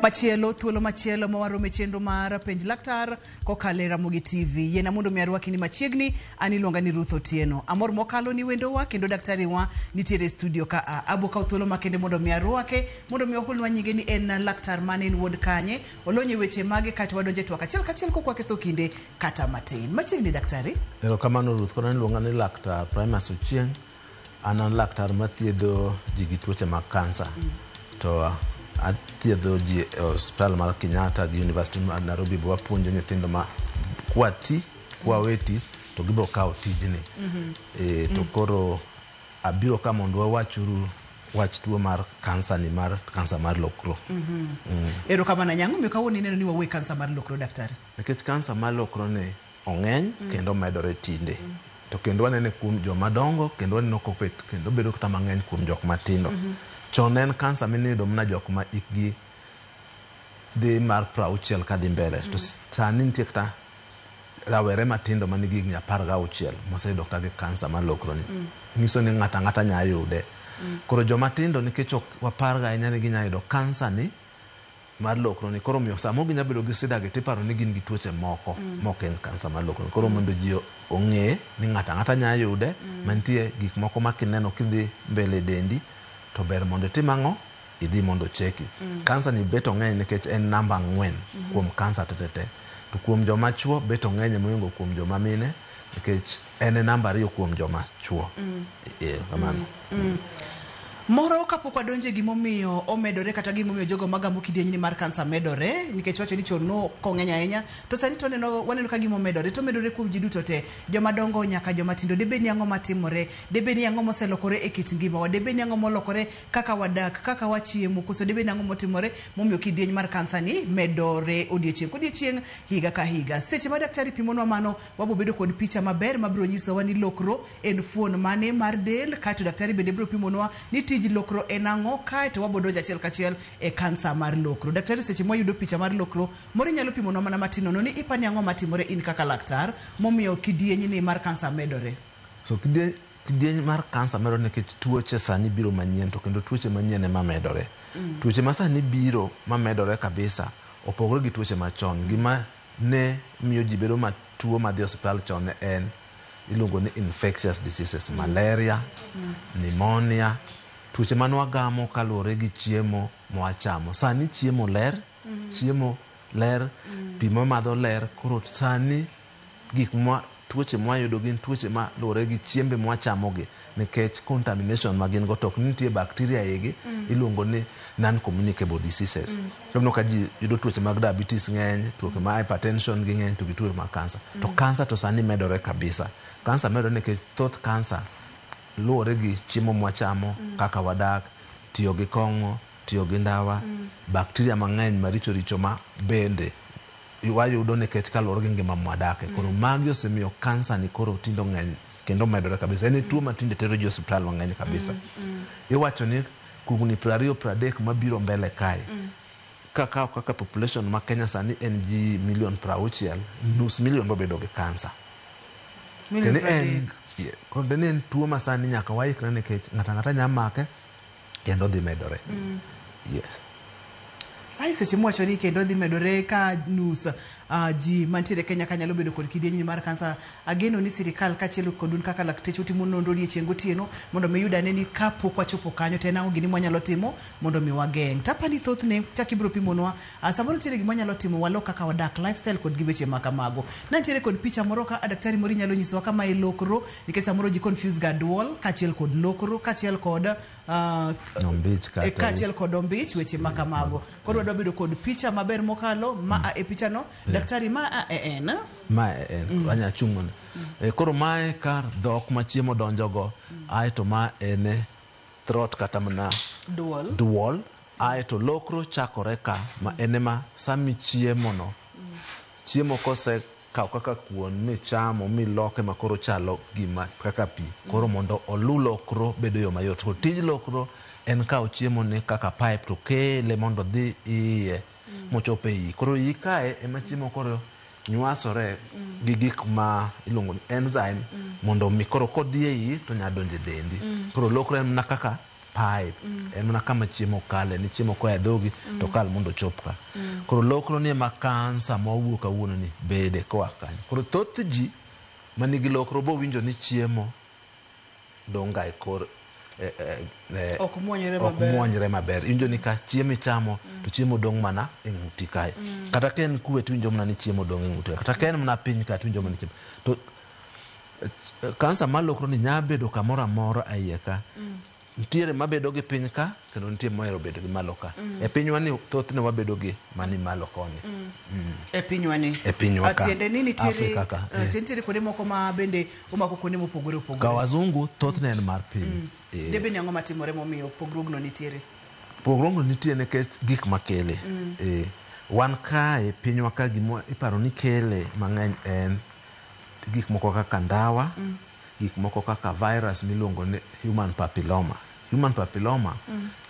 Machielo thuolo machielo ma warome chenro mar penj laktar kokalo e Ramogi TV. Yiena mondo mi arwaki ni machiegni, an iluonga ni Ruth Otieno. Amor mokalo ni wendowa kendo daktari wa nitiere e studio ka a. Abo kawo thuolo makende mondo mi arwake, mondo mi ohulnwa nyinge ni en laktar mane en wuod kanye, olony e weche mage kaeto wadonjo e twak achiel kachiel kok waketho kinde kata matin. Machiegni daktari. Erokamano Ruth, koro iluonga ni Laktar Primus Ochieng. An an laktar mathiedho ji gi tuoche mag kansa. To athiedho ji e osiptal mar Kenyatta gi University mar Nairobi be wapuonjo nyithindo ma kwa ti, kwa we ti to gibiro kawo tijni. E, to koro abiro ka mondo wawachuru wach tuo mar kansa ni mar kansa mar lokro. Erokamano ahinya. Ang'o momiyo kawuono ineno ni wawuo e kansa mar lokro daktari? Nikech kansa mar lokro ni ong'eny kendo omedore tinde. To kendo wanene kuom joma dongo kendo waneno kopet kendo bedo kata mang'eny kuom jok matindo. Chon ne en kansa miniyudo mana jok ma hikgi dhi mar 60 kadhi mbele. To sani nitie kata rawere matindo manigi higni 16 moseyudo kata gi kansa mar lokro ni. Nyiso ni ng'ato ang'ata nya yude. Koro joma tindo nikech ok wapar ga ahinya ni ginya yudo kansa ni mar lokro ni koro omiyo samoro ginya bedo gi sida gi tiparo ni gin gi tuoche moko mok en kansa mar lokro ni. Koro mondo ji ong'e ni ng'ato ang'ata nya yude mantie gik moko ma kineno kidhi mbele e dendi to ber mondo itim ang'o idhi mondo ocheki. Kansa ni bet ong'eny nikech en namba 4 kuom kansa tetete. To kuom joma chuo bet ong'eny mohingo kuom joma mine nikech en e namba 2 kuom joma chuo. Kamano. Moro kapok wadonje gimomiyo omedore kata gimomiyo jogo magamo kidienyni mar kansa medore nikech wacho ni chon no kong'eny ahinya to sani to waneno ka gima omedore to omedore kuom ji duto te joma dongo nyaka joma tindo. Debed ni ang'o matimore, debed ni ang'o moselokore e kit ngimawa, debed ni ang'o molokore kaka wadak, kaka wachiemo, koso debed ni ang'o motimore momiyo kidieny mar kansa ni medore odiechieng' kodiechieng', higa ka higa. Seche ma daktari pimonwa mano, wabo bedo kod picha maber mabiro nyisowa ni lokro en fuon mane mar del, kaeto daktari bende biro pimonwa ni tij lokro en ang'o, kaeto wabo donjo achiel kachiel e kansa mar lokro. Daktari, seche mwayudo picha mar lokro, moro inyalo pimonwa mana matin nono ni ipani ang'o matimore in kaka laktar momiyo kidieny ni mar kansa medore? So kidieny mar kansa medore nikech tuoche sani biro manyien to kendo tuoche manyien ema medore. Tuoche ma sani biro mamedore kabisa opogore gi tuoche machon. Gima ne miyo ji bedo matuo madhi e osiptal chon en iluongo ni infectious diseases, malaria, pneumonia, tuoche mane wagamo kaluwore gi chiemo mwachamo. Sani chiemo ler, chiemo ler, pi mwamadho ler, koro sani gik mwa tuoche mwayudo gin tuoche ma luwore gi chiembe mwachamo gi nikech contamination ma gin go to ok nitie bacteria e igi iluongo ni non-communicable diseases. Ineno ka ji yudo tuoche mag diabetes ng'eny, tuoche mag hypertension gi ng'eny to gi tuoche mag kansa. To kansa to sani medore kabisa. Kansa medore nikech thoth kansa luwore gi chiemo mwachamo, kaka wadak, tiyo gi kong'o, tiyo gi ndawa, bacteria mang'eny maricho richo ma bende wayudo nikech kaluwore gi ngima mwadake. Koro magi osemiyo kansa ni koro tindo ng'eny kendo medore kabisa. En tuo ma tinde tero ji e osiptal mang'eny kabisa. Iwacho ni higni 20 30 mabiro mbele kae kakawo kaka population ma Kenya sani en ji milion 60, nus milion biro bedo gi kansa. Milion Kendo en, 30. kendo en tuo ma sani nyaka waikre nikech ng'ato ang'ata nya make kendo dhi medore. Yes. Ai, seche mwacho ni kendo dhi medore ka nus ji mantiere Kenya ka nyalo bedo kod kidieny mar kansa, ageno ni sirikal kaachiel kod un kaka lakteche utimo nonro odiechieng' gotieno mondo mi yud ane ni kapok wachopo kanyo to en ang'o gini mwanyalo timo mondo mi wageng'. Tapani thothne kaka ibiro pimonwa, samoro nitiere gima wanyalo timo walok kaka wadak, lifestyle kod gi weche ma kamago. Nantiere kod picha moro ka daktari moro inyalo nyisowa kama e lokro nikech samoro ji confuse ga duol kaachiel kod lokro kaachiel kod Ombich kata kaachiel kod ombich, weche ma kamago. Koro wadwa bedo kod picha maber mokalo ma a e picha no. Daktari, ma a e en? Ma en anya chung' mondo. Koro mae kar dhok ma chiemo donjogo, aeto ma en throat kata mana duol. Duol, aeto lokro chakore ka ma en ema sami chiemo no. Chiemo kose kaw kaka kuon michamo miloke ma koro chalo gima kaka pi. Koro mondo olu lokro bedo yo mayot. To tij lokro en kawo chiemo ni kaka pipe to kele mondo dhi iye mochop e iyi. Koro iyi kae ema chiemo koro nywasore gi gik ma iluongo ni enzyme mondo mi koro kodhi e iyi to nya donjo e dendi. Koro lokro en mana kaka pipe. En mana kama chiemo kale, ni chiemo koa e dhogi to kal mondo ochop ka. Koro lokro ni ema kansa ma wawuok kawuono ni bede koa kanyo. Koro thoth ji manigi lokro bo winjo ni chiemo dong' ga e kor Ok muonyre ok maber. muonyre maber. Iwinjo ni ka chiemo ichamo to chiemo dong' mana e ng'uti kae. Kata ka en kwe to iwinjo mana ni chiemo dong' e ng'uti kae. Kata ka en mana piny ka to iwinjo mana ni chiemo. To kansa mar lokro ni nya bedo kamoro amora e iye ka. Nitiere mabedo gi piny ka kendo nitie mohero bedo gi malo ka. E pinywa ni thothne wabedo gi mani malo koni. E pinywa ni. E pinywa ka. Tiende ni nitiere Afrika ka, eh. Tiende nitiere kuonde moko ma bende omako kuonde mopogore opogore. Ka wazungu thothne en mar piny. Debe ni ang'o matimore momiyo pogruogno nitiere? Pogruogno nitie nikech gik makele. Wan kae pinywa ka gima iparo ni kele mang'eny en gik moko kaka ndawa, gik moko kaka virus miluongo ni human papilloma. Human papilloma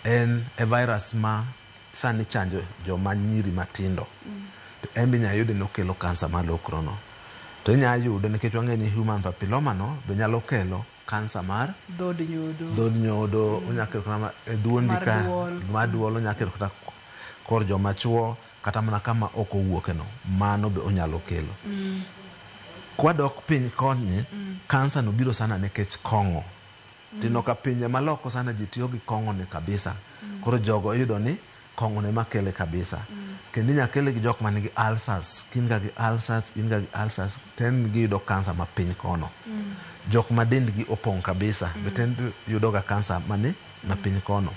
en e virus ma sani chanjo joma nyiri matindo. To en be inya yude ni okelo kansa mar lokro no. To inya yude nikech wang'eyo ni human papilloma no be nyalo kelo kansa mar Dhod nyodo. Dhod nyodo, onya kelo kata e duondi Mar ka, duol. Mar duol, onya kelo kata kor joma chuo, kata mana kama ok owuoke no, mano be onyalo kelo. Kwadok piny koni, kansa no biro sana nikech kong'o. Tineno ka pinje maloko sana ji tiyo gi kong'o ni kabisa. Koro jogo iyudo ni kong'o ne makele kabisa. Kendo inya kele gi jok manigi ulcers. Ka in ga gi ulcers, in ga gi ulcers, ten giyudo kansa ma piny kono. Jok ma dendgi opong' kabisa, be ten yudo ga kansa mani ma piny kono.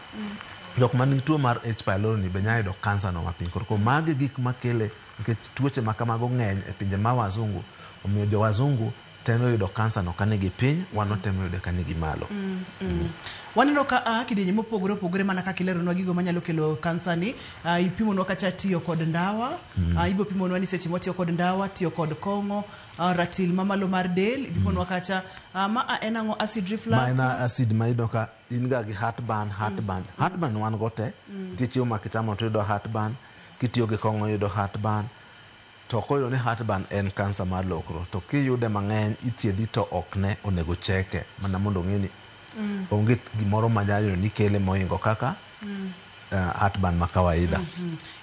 Jok manigi tuo mar H pylori ni be nya yudo kansa no ma piny kono. Koro magi gik makele nikech tuoche ma kamago ng'eny e pinje ma wazungu. Omiyo jo wazungu temo yudo kansa no kanigi piny, wan watemo yude kanigi malo. Waneno ka kidienje mopogore opogore mana kaka ileronwa gigo manyalo kelo kansa ni. Ipimonwa kacha tiyo kod ndawa, ibo pimonwa ni seche mwatiyo kod ndawa, tiyo kod kong'o, ratil mamalo mar del, ipimonwa kacha ma en ang'o, acid reflux? Ma en acid ma iyudo ka in ga gi heartburn, heartburn. Heartburn wan go te. Nitie chiemo ma kichamo to iyudo heartburn, kitiyo gi kong'o iyudo heartburn. To koyudo ni heartburn en kansa mar lokro, to kiyude mang'eny ithiedhi to ok ne onego cheke mana mondo ong'e ni onge gimoro ma nyalo yudo ni kele mohingo kaka heartburn ma kawaida.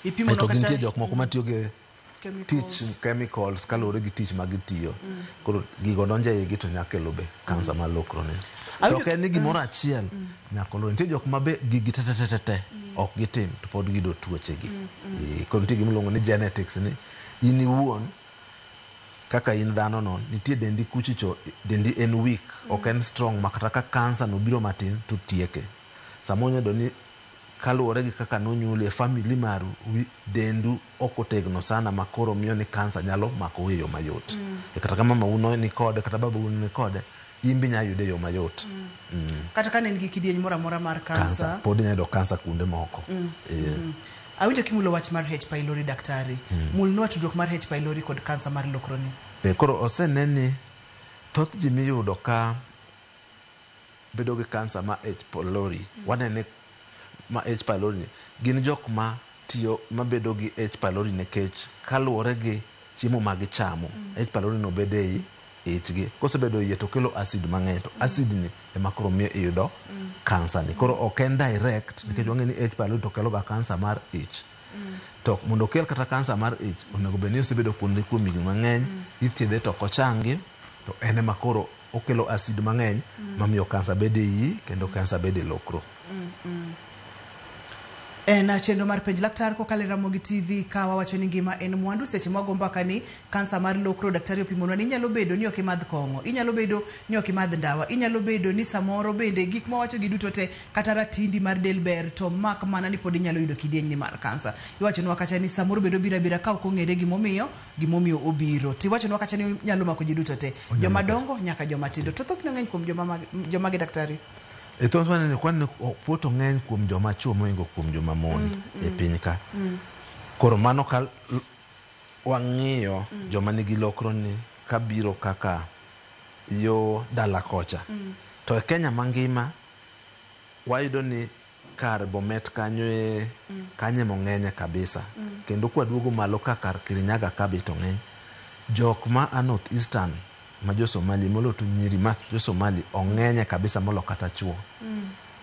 Ipimo To kacha nitie jok moko matiyo gi chemicals. Tich chemicals kaluwore gi tich ma gitiyo. Koro gigo donjo e igi to nya kelo be kansa mar lokro ni. To ok en ni gimoro achiel nyaka oluw. Nitie jok ma be gigi te te te te te ok gitim to pod giyudo tuoche gi. Koro nitie gima iluongo ni genetics ni in iwuon kaka in dhano no nitie dendi kuchicho, dendi en weak, ok en strong ma kata ka kansa no biro matin to tieke. Samoro inya yudo ni kaluwore gi kaka nonyuoli e family maru, dendu ok otegno sana ma koro miyo ni kansa nyalo makou e yo mayot. E kata ka mamau no ni kode kata babau ni kode, in be inya yude e yo mayot. Kata ka ne en gi kidieny moro amora mar kansa. Pod inya yudo kansa kuonde moko. Awinjo kimulo wach mar H pylori, daktari. Mulnwa tudruok mar H pylori kod kansa mar lokro ni. Koro osene ni thoth ji miyudo ka bedo gi kansa ma H pylori, wanene ma H pylori ni, gin jok ma tiyo mabedo gi H pylori nikech kaluwore gi chiemo ma gichamo, H pylori no bedo ei ichgi. Kosebedo iye to kelo acid mang'eny, to acid ni ema koro miyo iyudo kansa ni. Koro ok en direct, nikech wang'eyo ni H pylori to kelo ga kansa mar ich. To mondo okel kata kansa mar ich, onego bed ni osebedo kuonde kuom higni mang'eny, ithiedhe to ok ochangi, to en ema koro okelo acid mang'eny mamiyo kansa bedo e iyi kendo kansa bedo e lokro. En chenro mar penj laktar kokalo e Ramogi TV ka wawacho ni ngima en mwandu. Seche mwago mbaka ni kansa mar lokro, daktari opimonwa ni inyalo bedo ni ok imadh kong'o, inyalo bedo ni ok imadh ndawa, inyalo bedo ni samoro bende gik mwawacho gi duto te kata ratindi mar del ber to mak mana ni pod inyalo yudo kidieny ni mar kansa. Iwachonwa kacha ni samoro bende obiro abira ka ok ong'ere gimomiyo obiro. Tiwachonwa kacha ni nyalo mako ji duto te, joma dongo nyaka joma tindo. To thothne ng'eny kuom joma gi daktari. E thoth waneno kwan poto ng'eny kuom joma chuo mohingo kuom joma mon e piny ka. Koro mano ka wang'iyo joma nigi lokro ni kabiro kaka yo dala kocha. To e Kenya mangima wayudo ni kar Bomet kanyo e kanyo ema kabisa. Kendo kwaduogo malo ka kar Kirinyaga ka be to ng'eny. Jok ma a North Eastern ma jo Somali molo to nyiri ma jo Somali ong'enye kabisa molo kata chuo.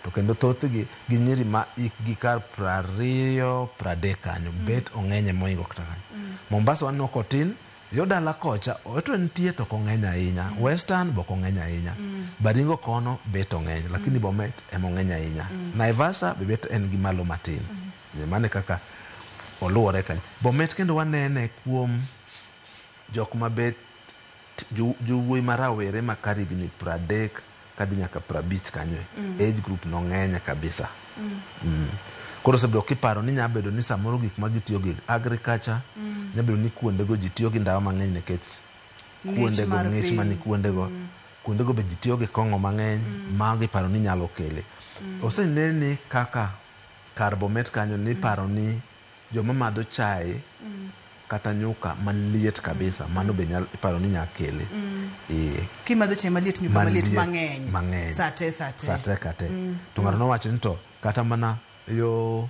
To kendo thothgi gin nyiri ma hikgi kar 20 30 kanyo, bet ong'enye moingo kata kanyo. Mombasa waneno kotin, yo dala kocha to nitie to ok ong'eny ahinya. Western be ok ong'eny ahinya. Baringo kono bet ong'eny, lakini Bomet ema ong'eny ahinya. Naivasha be bet en gi malo matin. Mano e kaka oluwore kanyo. Bomet kendo wanene kuom jok ma bet jowuoyi ma rawere ma kar higni 30 kadhi nyaka 50 kanyo. Age group no ng'enye kabisa. Koro osebedo kiparo ni nya bedo ni samoro gik ma gitiyo gi agriculture, nya bedo ni kuondego ji tiyo gi ndawa mang'eny nikech kuondego ng'ich mani kuondego. Kuondego be ji tiyo gi kong'o mang'eny, mago iparo ni nyalo kele. Oseneni kaka kar Bomet kanyo niparo ni joma madho chae kata nyuka maliet kabisa, mano be iparo ni nya kele. Kimadho chae maliet, nyuka maliet mang'eny. Mang'eny. Sate sate. Sate kate. To ng'ato nowacho ni to kata mana yo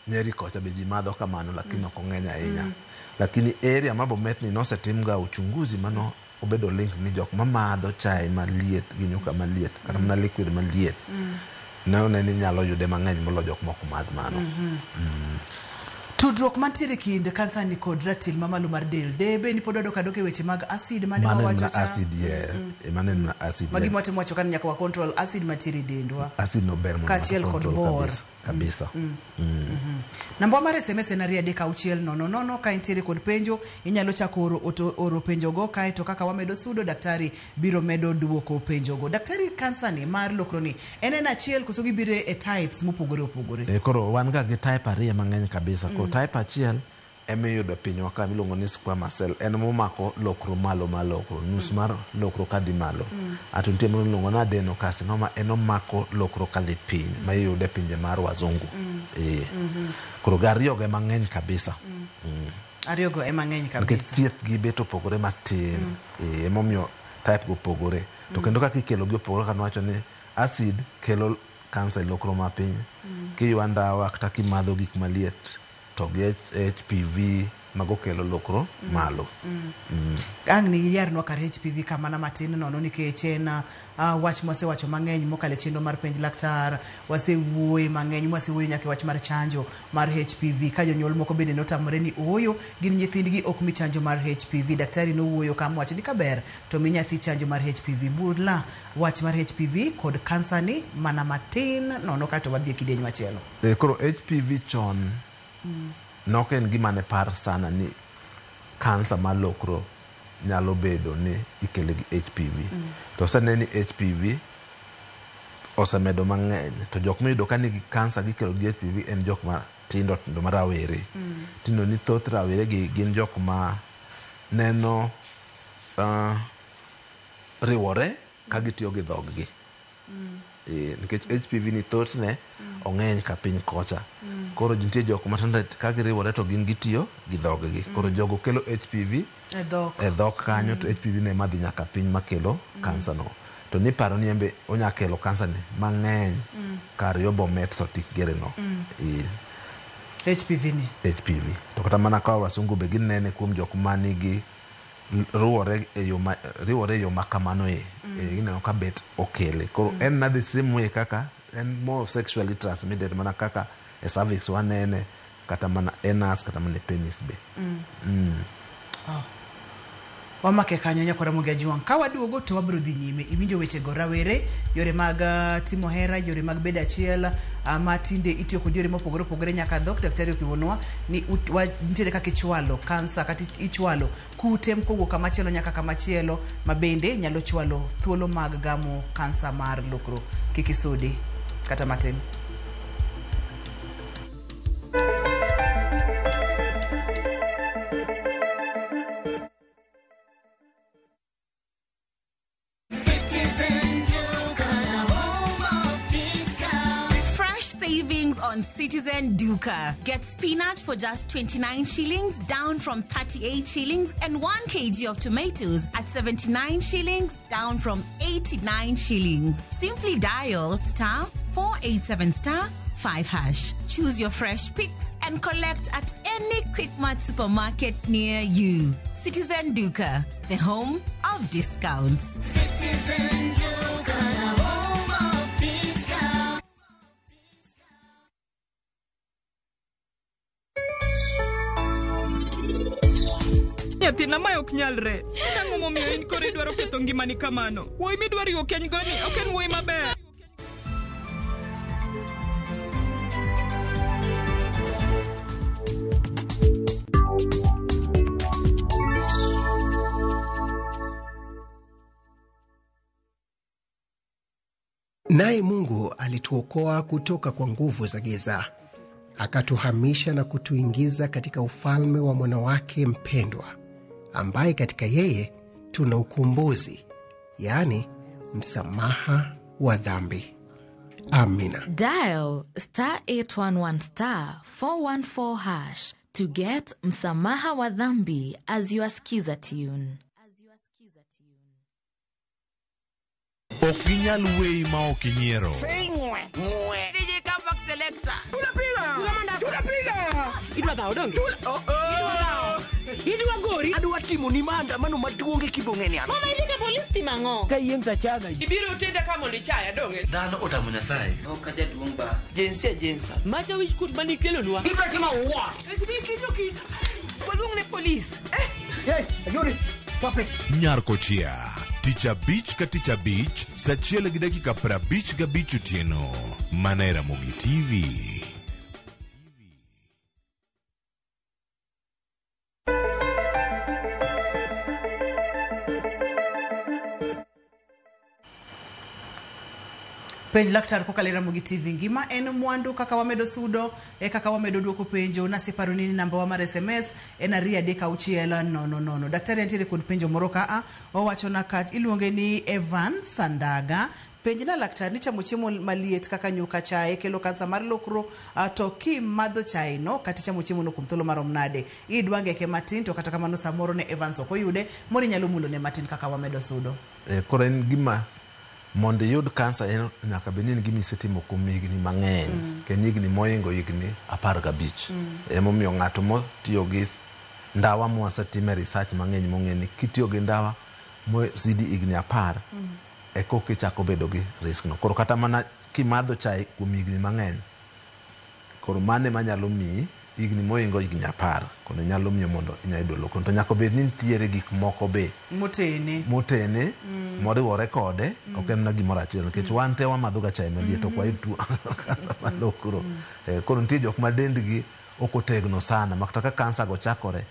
Nyeri kocha be ji madho kamano, lakini ok ong'eny ahinya. Lakini area ma Bomet ni nosetimga uchunguzi mano obedo link ni jok mamadho chae maliet gi nyuka maliet kata mana liquid maliet ne one ni nyalo yude mang'eny molo jok mok madh mano. Tudruok mantiere kind kansa ni kod ratil mamalo mar del. De be ni pod wadok adok e weche mag acid mane wawacho cha. Acid, yeah. Mano en mana acid. Magi mwatemo wacho ka nyaka wa control acid mantiere e dendwa. Acid no ber mondo Kaachiel kod bor. Kabisa. Namba mar SMS en 23600. Ka intiere kod penjo inyalo chako oro penjogo, kaeto kaka wamedo sudo daktari biro medo duoko penjogo. Daktari, kansa ni mar lokro ni en achiel koso gibiro e types mopogore opogore? Koro wan ga gi type ariyo mang'eny kabisa. Koro type achiel emiyudo pinywa ka miluongo ni squamous cell, en momako lokro malo mar lokro, nus mar lokro kadhi malo. Ato nitie moro miluongo ni adenocarcinoma, en omako lokro kadhi piny, ma iyude e pinje mar wazungu. Koro ga ariyo go ema ng'eny kabisa. Ariyo go ema ng'eny kabisa. Nikech thieth gi bet opogore matin. Emomiyo type go opogore. To kendo kaka ikelo gi opogore, kaka nwacho ni acid kelo kansa e lokro mapiny. Kiywa ndawa kata kimadho gik maliet to gi HPV mago kelo lokro malo. Ang' ni iyarnwa kar HPV kamana matin nono, nikech en wach mwasewacho mang'eny mokalo e chenro mar penj laktar, wasewuoye mang'eny, mwasewuoyo nyaka e wach mar chanjo mar HPV, ka jonyuol moko bende notamore ni ooyo, gin nyithindgi ok mi chanjo mar HPV. Daktari nowuoyo kama wacho ni kaber to mi nyathi chanjo mar HPV. Bula wach mar HPV kod kansa ni mana matin nono, kaeto wadhi e kidieny machielo. Koro HPV chon nok en gima ne par sana ni kansa mar lokro nyalo bedo ni ikele gi HPV. To osene ni HPV osemedo mang'eny, to jok miyudo ka nigi kansa gikelo gi HPV en jok ma tindo tindo ma rawere. Tindo ni thoth rawere gi gin jok ma neno riwore ka gitiyo gi dhoggi. Nikech HPV ni thothne ong'eny ka piny kocha. Koro nitie jok ma ka giriwore to gin gitiyo gi dhoggi. Koro jogo kelo HPV e dhok kanyo, to HPV ne madhi nyaka piny makelo kansa no. To niparo ni embe onya kelo kansa ni mang'eny kar yo Bomet Sotik gere no. HPV ni. HPV. To kata mana ka wasungu be ginene kuom jok manigi riwore e yo ma kamano e. Ineno ka bet okele. Koro en na the same way kaka en more sexually transmitted mana kaka e cervix wanene kata mana anus kata mana penis be. Wamake kanyo nyakora Mogi Ajwang'. Ka waduogo to wabiro dhi nyime. Iwinjo wechego rawere, yore mag timo hera, yore mag bedo achiel, ma tinde itiyo kod yore mopogore opogore nyaka dhok. Daktari opimonwa ni nitiere kaka ichwalo kansa kata ichwalo kute kowuok kamachielo nyaka kamachielo, ma bende nyalo chwalo thuolo mag gamo kansa mar lokro. Kik isudi kata matin. On Citizen Duka. Get spinach for just 29 shillings, down from 38 shillings, and 1 kg of tomatoes at 79 shillings, down from 89 shillings. Simply dial *487*5#. Choose your fresh picks and collect at any Quickmart supermarket near you. Citizen Duka, the home of discounts. Citizen Duka, the home of discounts. Nyathina mae ok nyalre. Ang'o momiyo in koro idwaro ketho ngimani kamano? Wuoyi midwa riwo keny go ni ok en wuoyi maber. Naye Mungu alituokoa kutoka kwa nguvu za giza, akatuhamisha na kutuingiza katika ufalme wa mwana wake mpendwa, ambaye katika yeye tuna ukombozi, yaani msamaha wa dhambi. Amina. Dial star 811 star 414 hash to get Msamaha wa Dhambi as your skiza tune. Ok ginyal weyi ma ok inyiero. Adwa timo ni maandamano maduong' e kibong'eni an. Mama idhi ka polis timo ang'o? Kayiem tachaga. Ibiro tenda ka mondo ichaya dong'e. Dhano otamo Nyasaye. Ok ajaduong' ba. Jinsia jinsa. Macha wich kuot mane ikelonwa. Ibiro timo what? Waluong ne polis. Hey, Ajuri. Pape. Nyar Kochia. Tich abich ka tich abich, sa achiel gi dakika 55 otieno. Mana e Ramogi TV. Penj laktar kokalo e Ramogi TV ngima en mwandu kaka wamedo sudo e kaka wamedo duoko penjo nasiparo ni namba wa mar SMS en 23600. Daktari antiere kod penjo moro ka owacho na ka iluonge ni Evan Sandaga. Penj na laktar ni chamo chiemo maliet kaka nyuka chae kelo kansa mar lokro to kimadho chae no kata chamo chiemo no kuom thuolo marom nade idwa ngeke matin to kata kamano samoro ne Evans ok oyude moro inyalo mulo ne matin kaka wamedo sudo. Koro en gima mondo iyud kansa en nyaka bed ni en gima isetimo kuom higni mang'eny kendo higni mohingo higni 15. Emomiyo ng'ato motiyo gi ndawa mwasetime research mang'eny mong'e ni kitiyo gi ndawa mosidi higni 10 eko kichako bedo gi risk no. Koro kata mana kimadho chai kuom higni mang'eny, koro mane manyalo miyi higni mohingo higni 10 koro nyalo miyo mondo inya yudo lokro. To nyaka bed ni nitiere gik moko be motene moriwore kode, ok en na gimoro achiel nikech wan te wamadho ga chai maliet ok wayud tuo kansa mar lokro. Koro nitie jok ma dendgi ok otegno sana ma kata ka kansa go chakore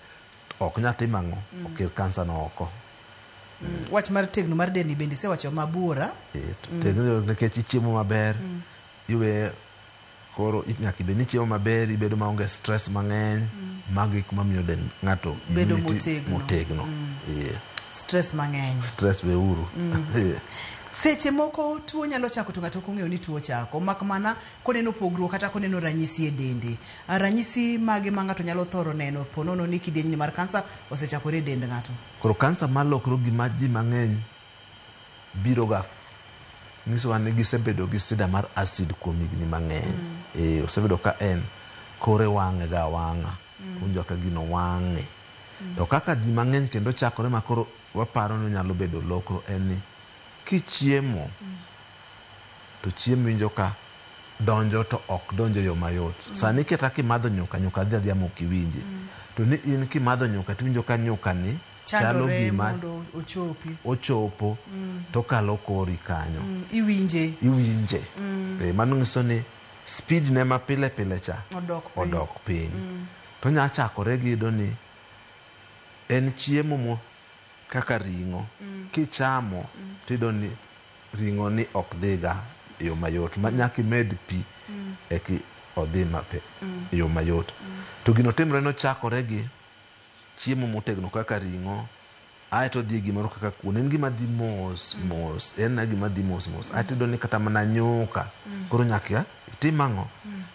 ok nyal timo ang'o, oker kansa no oko. Wach mar tegno mar del ni bende isewacho mabura. Tegno nikech ichiemo maber, iwe koro nyaka ibed ni ichiemo maber, ibedo maonge stress mang'eny, mago gik mamiyo del ng'ato bedo motegno. Stress mang'eny. Stress weuru. Seche moko tuo nyalo chako to ng'ato ok ong'eyo ni tuo chako, mak mana koneno pogruok kata koneno ranyisi e dende. Ranyisi mage ma ng'ato nyalo thoro neno ponono ni kidieny mar kansa osechakore e dend ng'ato? Koro kansa mar lokro gima ji mang'eny biro ga nyisowa ni gisebedo gi shida mar acid kuom higni mang'eny. Osebedo ka en kore wang'e ga wang'a, owinjo ka gino wang'e. To kaka ji mang'eny kendo chakore ma koro waparo ni nyalo bedo lokro en ni kichiemo to chiemo winjo ka donjo to ok donjo e yo mayot. Sani kata kimadho nyuka, nyuka dhi adhiya mok iwinji. To ni in kimadho nyuka tiwinjo ka nyuka ni chalo gima ochopo to kalo kori kanyo. Iwinje. Iwinje. Mano nyiso ni speed ne ma pile pile cha odok piny. To nya chakore gi yudo ni en chiemo mo kaka ring'o kichamo tiyudo ni ring'o ni ok dhiga e yo mayot ma nyaka imed pi eki odhi mape e yo mayot. To gino timore nochakore gi chiemo motegno kaka ring'o, aeto odhi e gimoro kaka kuon, en gima dhi mos mos, en na gima dhi mos mos. Aeto iyudo ni kata mana nyuka koro nyaka itim ang'o,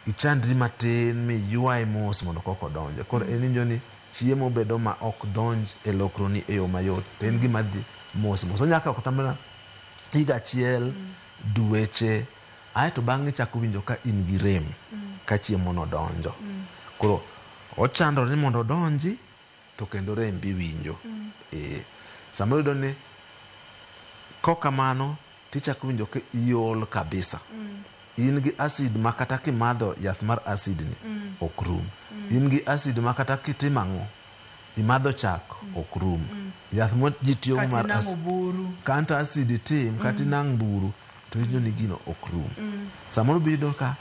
ichandri matin miywaye mos mondo kok odonje. Koro en winjo ni chiemo bedo ma ok donj e lokroni e yo mayot, to en gima dhi mos mos. Onyalo kawo kata mana higa achiel, dweche, aeto bang'e ichako winjo ka in gi rem ka chiemo no donjo. Koro ochandore ni mondo odonji to kendo rem be iwinjo. Samoro iyudo ni kokamano tichako winjo ka iol kabisa. In gi acid ma kata kimadho yath mar acid ni ok rum. In gi acid ma kata kitimo ang'o Imadho chak ok rum. Yath mo ji tiyo Kata mar inang'o buru. Kata acid itim, kata inang' buru, to iwinjo ni gino ok rum. Samoro be iyudo ka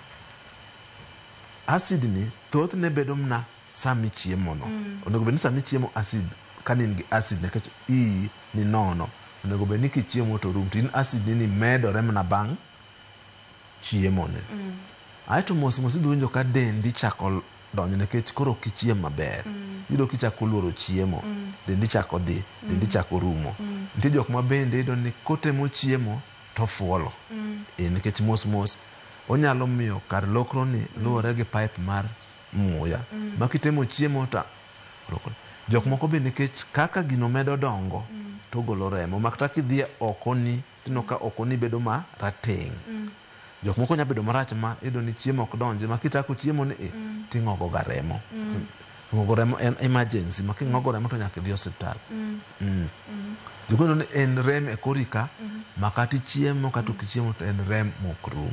acid ni thothne bedo mana sama ichiemo no. Onego bed ni sama ichiemo acid, ka in gi acid nikech iyi ni nono, onego bed ni kichiemo to rum, to in acid ni medore mana bang' chiemo ni. Aeto mos mos ibiro winjo ka dendi chako donjo nikech koro ok ichiem maber. Iyudo kichako luoro chiemo, dendi chako dhi, dendi chako rumo. Nitie jok ma bende iyudo ni kotemo chiemo to fuolo. Nikech mos mos onyalo miyo kar lokro ni luwore gi pipe mar muya. Ma kitemo chiemo to lokro. Jok moko be nikech kaka gino medo dongo to golo remo. Ma kata kidhi oko ni, tineno ka oko ni bedo ma rateng'. Jok moko nyalo bedo marach ma iyudo ni chiemo ok donji ma kitako chiemo ni ting'ogo ga remo. Ng'ogo remo en emergency ma king'ogo remo to nyaka idhi osiptal. Jok moko ni en rem e kori ka ma kata ichiemo kata ok ichiemo to en rem mok rum.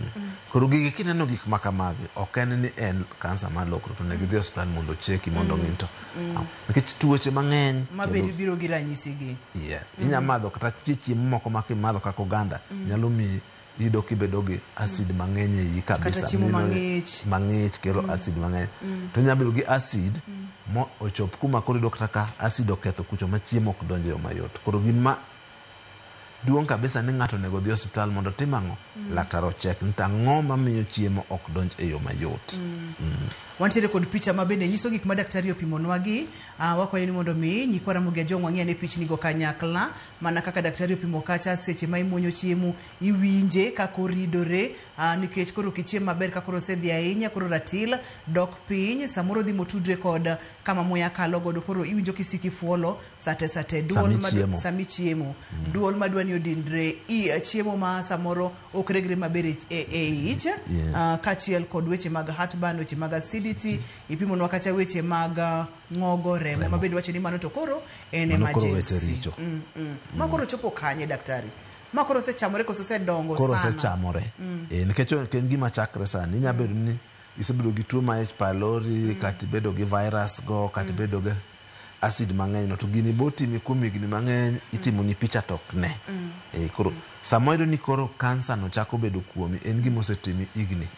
Koro gigi kineno gik ma kamagi ok en ni en kansa mar lokro to onego idhi osiptal mondo ocheki mondo ong'i to. Nikech tuoche mang'eny Ma bende biro gi ranyisi gi. Yes. Inya madho kata nitie chiemo moko ma kimadho kaka oganda nyalo miyi iyudo kibedo gi acid mang'eny e iyi kabisa. Kata chiemo mang'ich. Mang'ich kelo acid mang'eny. To inya bedo gi acid mo ochop kuma koro iyudo kata ka acid oketho kucho ma chiemo ok donjo e yo mayot. Koro gima duong' kabisa ni ng'ato onego odhi osiptal mondo otim ang'o? Laktar ochek ni to ang'o mamiyo chiemo ok donj e yo mayot. Wantiere kod picha ma bende nyiso gik ma daktari opimonwa gi. Wakwayo ni mondo mi nyikwa Ramogi Ajwang' wang'i ane pichni go kanyakla mana kaka daktari opimo kacha seche ma imuonyo chiemo iwinje kaka oridore nikech koro ok ichiem maber ka koro osedhi ahinya koro ratil dok piny samoro dhi motudre kod kama muya kalo godo koro iwinjo kisiki fuolo sate sate duol Sami chiemo. Duol madwa ni odinre i chiemo ma samoro ok regre maber e ich kaachiel kod weche mag heartburn, weche mag acidity, ipimonwa kacha weche mag ng'ogo remo ma bende wacho ni mano to koro en emergency. Ma koro chopo kanye daktari? Ma koro osechamore koso osedongo Koro sana? Osechamore. Nikech ok en gima chakre sani. Inya bedo ni isebedo gi tuo mar H pylori, kata ibedo gi virus go, kata ibedo gi acid mang'eny no, to gini bo timi kuom higni mang'eny, itimoni picha to ok ne. Koro sama iyudo ni koro kansa no chako bedo kuomi, en gima osetimi higni.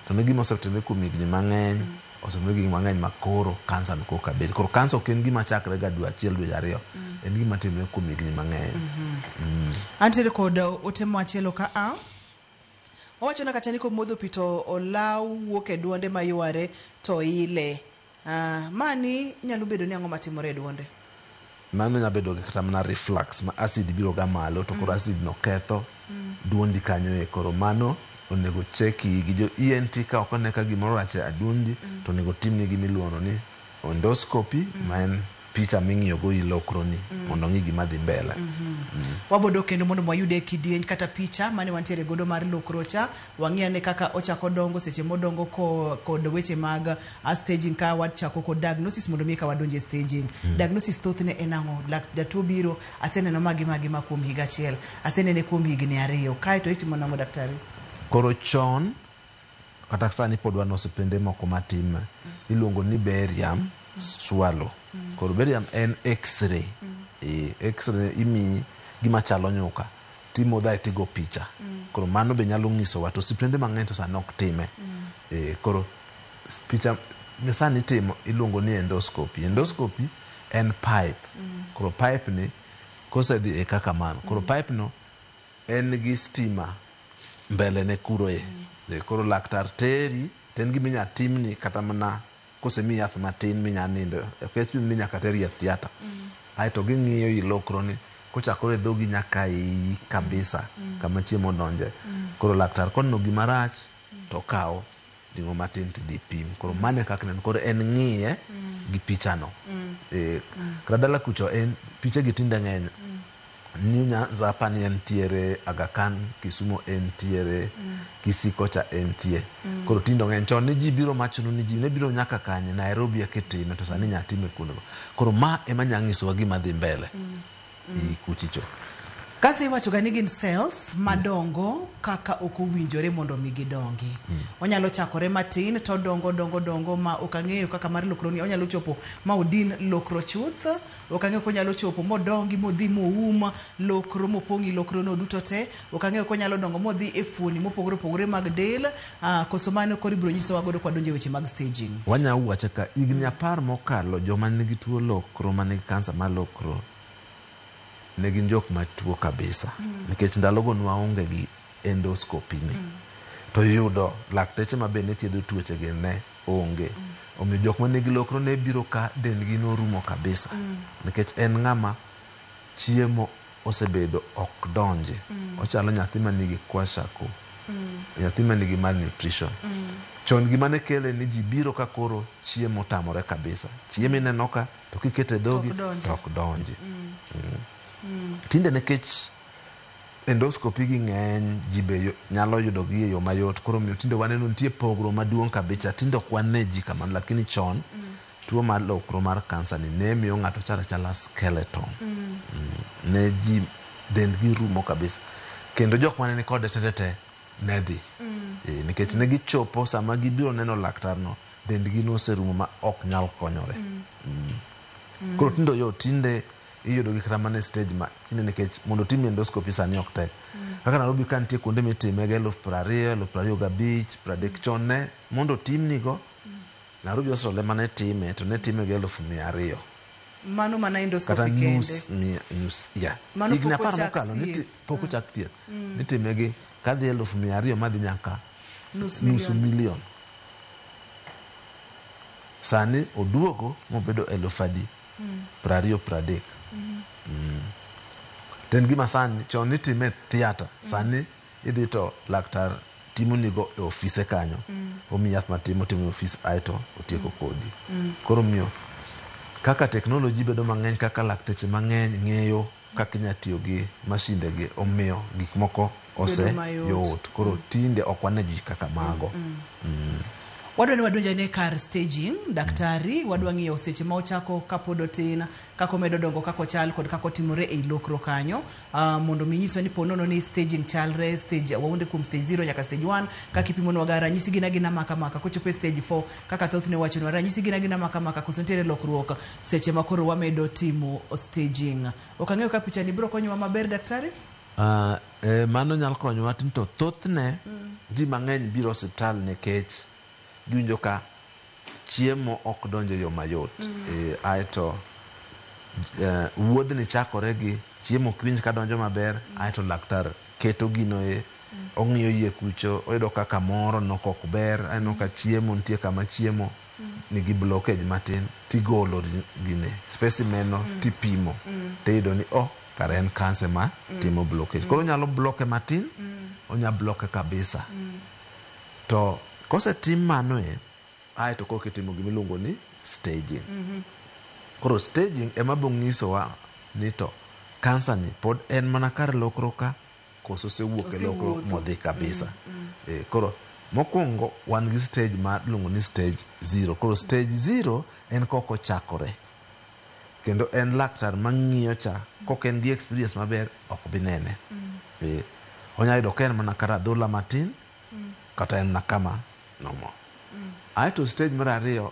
To ne gima osetimore kuom higni mang'eny, osetimore higni mang'eny ma koro kansa no koka bedo. Koro kansa ok en gima chakre ga dwe achiel, dwe ariyo. En gima timore kuom higni mang'eny. Antiere kod ote machielo ka a. Owacho na kacha ni komodho pi to olaw wuok e duonde mayware to ile. Mani nyalo bedo ni ang'o matimore e duonde? Mano nyalo bedo kata mana reflux ma acid biro ga malo to koro acid no ketho duondi kanyo e koro mano onego cheki gi jo ENT ka ok one ka gimoro rach e adundi to onego timni gima iluongo ni endoscopy ma en picha ming'iyo go ilokroni mondo ong'i gima dhi mbele. Wabodok kendo mondo wayude kidieny kata picha mane wantiere godo mar lokro cha, wang'i ane kaka ochako dongo seche modongo kod weche mag staging ka wachako kod diagnosis mondo mi ka wadonje staging. Diagnosis thothne en ang'o? Jatuo biro aseneno magi magi ma kuom higa achiel, asenene kuom higni ariyo, kaeto itimo nang'o daktari? Koro chon kata sani pod wan osiptende moko matime iluongo ni barium swallow. Koro barium en x-ray. X-ray imiyi gima chalo nyuka timodho ae tigo picha. Koro mano be nyalo nyisowa to osiptende mang'eny to sani ok time. Koro picha sani itimo iluongo ni endoscopy. Endoscopy en pipe. Koro pipe ni kosedhi e kaka mano. Koro pipe no en gi stima mbele ne kuro e. Koro laktar teri to en gima inya timni kata mana kosemiyi yath matin minya nindo. Ok ochuno ni nyaka teri e theatre. Aeto ging'iyo ilokro ni kochakore e dhogi nyaka iyi kabisa kama chiemo donje. Koro laktar koneno gima rach to okawo ring'o matin tidhi pim. Koro mano e kaka ineno. Koro en ng'iye gi pichano. Kata dala kucho en piche gi tinde ng'eny. New Nyanza apani entiere, Aga Khan Kisumu entiere, Kisii kocha entie. Koro tinde ong'eny. Chon ne ji biro machuno ni ji ne biro nyaka kanye Nairobi eka itime to sani inya time kuondego. Koro ma ema nya nyisowa gima dhi mbele i kuchicho. Kansa iwacho ga ni gin cells madongo kaka ok owinjore mondo mi gidongi. Onyalo chakore matin to dongo dongo dongo ma ok ang'eyo kaka mar lokroni onyalo chopo ma odin lokro chuth. Ok ang'eyo konyalo chopo modongi modhi moum lokro mopong' i lokrono duto te. Ok ang'eyo konyalo dongo modhi e fuoni mopogore opogore mag del. Koso mano koro ibiro nyisowa godo kwadonjo e weche mag staging. Wanya wacho ka higni 10 mokalo joma nigi tuo lokro manigi kansa mar lokro ne gin jok matuo kabisa. Nikech ndalogo nwaonge gi endoscopy ni. To yudo lakteche ma be ne thiedho tuoche gi ne onge. Omiyo jok manigi lokro ne biro ka dendgi norumo kabisa. Nikech en ng'ama chiemo osebedo ok donje. Ochalo nyathi manigi kwashiorkor. Nyathi manigi malnutrition. Chon gima ne kele ni ji biro ka koro chiemo tamore kabisa. Chiemo ineno ka to kikete e dhogi to ok donji. Tinde nikech endoscopy gi ng'eny, ji be nyalo yudo gi e yo mayot. Koro omiyo tinde waneno nitie pogruok maduong' kabisa. Tinde ok wane ji kamano, lakini chon tuo mar lokro mar kansa ni ne miyo ng'ato chalo achala skeleton. Ne ji dendgi rumo kabisa. Kendo jok mane nikode te ne dhi. Nikech ne gichopo sama gibiro neno laktarno, dendgi noserumo ma ok nyal konyore. Koro tinde oyot, tinde iyudo gi kata mana e stage ma tinde nikech mondo otim endoscopy sani ok tek. Kaka Nairobi ka nitie kuonde mitime gi 20,000, 25,000, 30 chon ne mondo otimnigo Nairobi Hospital ema ne time to ne time gi 200,000. Mano mana endoscopy kata kende. Nus, yeah. Mano Higni pok 10 ochak mokalo thieth. pok ochak thieth. Nitime gi kadhi 200,000 madhi nyaka Nus nusu milion. milion. Sani oduogo mobedo 20,000 20, 30. To en gima sani chon nitime e theatre, sani idhi to laktar timonigo e ofise kanyo. Omiyi yath matin otimo e ofis aeto otieko kodi. Koro omiyo kaka teknoloji bedo mang'eny, kaka lakteche mang'eny ng'eyo kaka inya tiyo gi mashinde gi, omiyo gik moko ose mayot. yot. Koro tinde ok wane ji kaka mago. Wadwa ni wadonj ane kar staging, daktari, wadwa ng'iyo seche ma ochako kapod otin, kaka omedo dongo, kaka ochal kod kaka otimore ei lokro kanyo. Mondo mi nyiswa ni ponono ni staging chalre, stage waunde kuom stage 0 nyaka stage 1, kaka ipimonwa ga ranyisi gin agina maka maka, kochopo e stage 4 kaka thothne wachonwa ranyisi gin agina maka maka, koso nitiere lokruok seche ma koro wamedo timo staging. Ok ang'eyo ka pichani biro konyowa maber, daktari? Mano nyalo konyowa to thothne ji mang'eny biro osiptal nikech giwinjo ka chiemo ok donjo e yo mayot. Aeto wuodhni chakore gi chiemo ok winj ka donjo maber, aeto laktar keto gino e ong'iyo yie kucho, oyudo ka kamoro nok ok ber, aneno ka chiemo nitie kama chiemo nigi blockage matin, tigolo gine specimen no tipimo, tiyudo ni oh kare en kansa ma timo blockage. Koro onyalo bloke matin, onya bloke kabisa. To kosetim mano e, aeto korka itimo gima iluongo ni staging. Koro staging ema bo nyisowa ni to kansa ni pod en mana kar lokro ka koso osewuok e lokro modhi kabisa. Koro mokwongo wan gi stage ma iluongo ni stage 0. Koro stage 0 en kok ochakore. Kendo en laktar mang'iyo cha, kok en gi experience maber ok bi nene. Onya yudo ka en mana kar adhola matin, kata en na kama nomo. Aeto stage mar 2,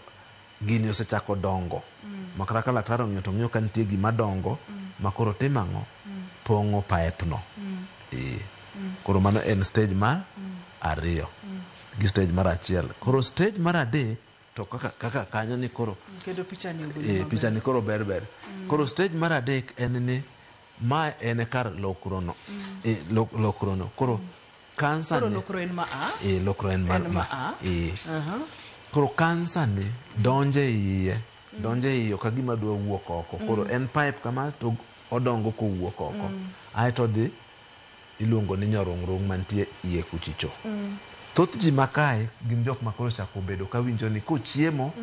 gini osechako dongo. Ma kata ka laktar ong'iyo to ng'iyo ka nitie gima dongo, ma koro timo ang'o? Pong'o pipe no. Koro mano en stage mar 2 gi stage mar 1. Koro stage mar 3 to kaka kanyo ni koro kendo picha ni ogolo maber. Picha ni koro ber ber. Koro stage mar 3 en ni ma en kar lokro no. Lokro no. Koro kansa Koro ni lokro en ma A? Lokro en ma En ma A. Koro kansa ni donje iye, donje iye ka gima dwa wuok oko. Koro en pipe kama to odongo kowuok oko. Aeto dhi iluongo ni nyorung'rung' mantie iye kuchicho. Thoth ji makae gin jok ma koro chako bedo ka winjo ni kochiemo